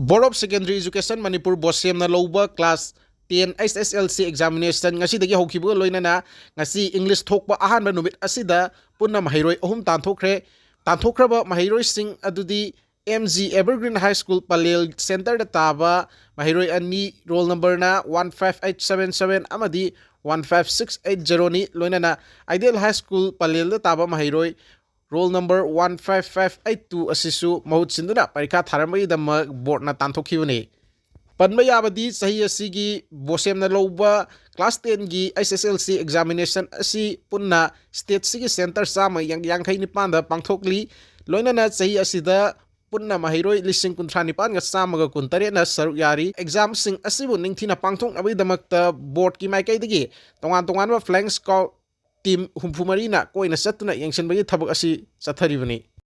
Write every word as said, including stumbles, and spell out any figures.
Board of Secondary Education Manipur, ꯕꯣꯁꯦꯝꯅ ꯂꯧꯕ class ten H S L C examination ꯉꯁꯤꯗꯒꯤ ꯍꯧꯈꯤꯕꯒ ꯂꯣꯏꯅꯅ ꯉꯁꯤ English ꯊꯣꯛꯄ ꯑꯍꯥꯟꯕ ꯅꯨꯃꯤꯠ ꯑꯁꯤꯗ ꯄꯨꯟꯅ ꯃꯍꯩꯔꯣꯏ ꯑꯍꯨꯝ ꯇꯥꯟꯊꯣꯛꯈ꯭ꯔꯦ꯫ ꯇꯥꯟꯊꯣꯛꯈ꯭ꯔꯕ ꯃꯍꯩꯔꯣꯏꯁꯤꯡ ꯑꯗꯨꯗꯤ M G Evergreen High School Pallel centreꯗ ꯇꯥꯕ ꯃꯍꯩꯔꯣꯏ ꯑꯅꯤ, roll numberꯅ one five eight seven seven ꯑꯃꯗꯤ one five six eight zeroꯅꯤ꯫ ꯂꯣꯏꯅꯅ Ideal High School ꯄꯂꯦꯜꯗ ꯇꯥꯕ ꯃꯍꯩꯔꯣꯏ roll number one five five eight two ꯑꯁꯤꯁꯨ ꯃꯍꯨꯠ ꯁꯤꯟꯗꯨꯅ ꯄꯔꯤꯈꯥ ꯊꯥꯔꯝꯕꯒꯤꯗꯃꯛ boardꯅ ꯇꯥꯟꯊꯣꯛꯈꯤꯕꯅꯤ꯫ ꯄꯟꯕ ꯌꯥꯕꯗꯤ ꯆꯍꯤ ꯑꯁꯤꯒꯤ ꯕꯣꯁꯦꯝꯅ ꯂꯧꯕ class tenꯒꯤ H S L C examination ꯑꯁꯤ ꯄꯨꯟꯅ stateꯁꯤꯒꯤ centre ꯆꯥꯝꯃ ꯌꯥꯡꯈꯩ ꯅꯤꯄꯥꯟꯗ ꯄꯥꯡꯊꯣꯛꯂꯤ꯫ ꯂꯣꯏꯅꯅ ꯆꯍꯤ ꯑꯁꯤꯗ ꯄꯨꯟꯅ ꯃꯍꯩꯔꯣꯏ ꯂꯤꯁꯤꯡ ꯀꯨꯟꯊ꯭ꯔꯥ ꯅꯤꯄꯥꯟꯒ ꯆꯥꯝꯃꯒ ꯀꯨꯟꯇꯔꯦꯠꯅ ꯁꯔꯨꯛ ꯌꯥꯔꯤ꯫ Examꯁꯤꯡ ꯑꯁꯤꯕꯨ ꯅꯤꯡꯊꯤꯅ ꯄꯥꯡꯊꯣꯛꯅꯕꯒꯤꯗꯃꯛꯇ boardꯀꯤ ꯃꯥꯏꯀꯩꯗꯒꯤ ꯇꯣꯉꯥꯟ ꯇꯣꯉꯥꯟꯕ flying squad team ꯍꯨꯝꯐꯨ ꯃꯔꯤꯅ ꯀꯣꯏꯅ ꯆꯠꯇꯨꯅ ꯌꯦꯡꯁꯤꯟꯕꯒꯤ ꯊꯕꯛ ꯑꯁꯤ ꯆꯠꯊꯔꯤꯕꯅꯤ꯫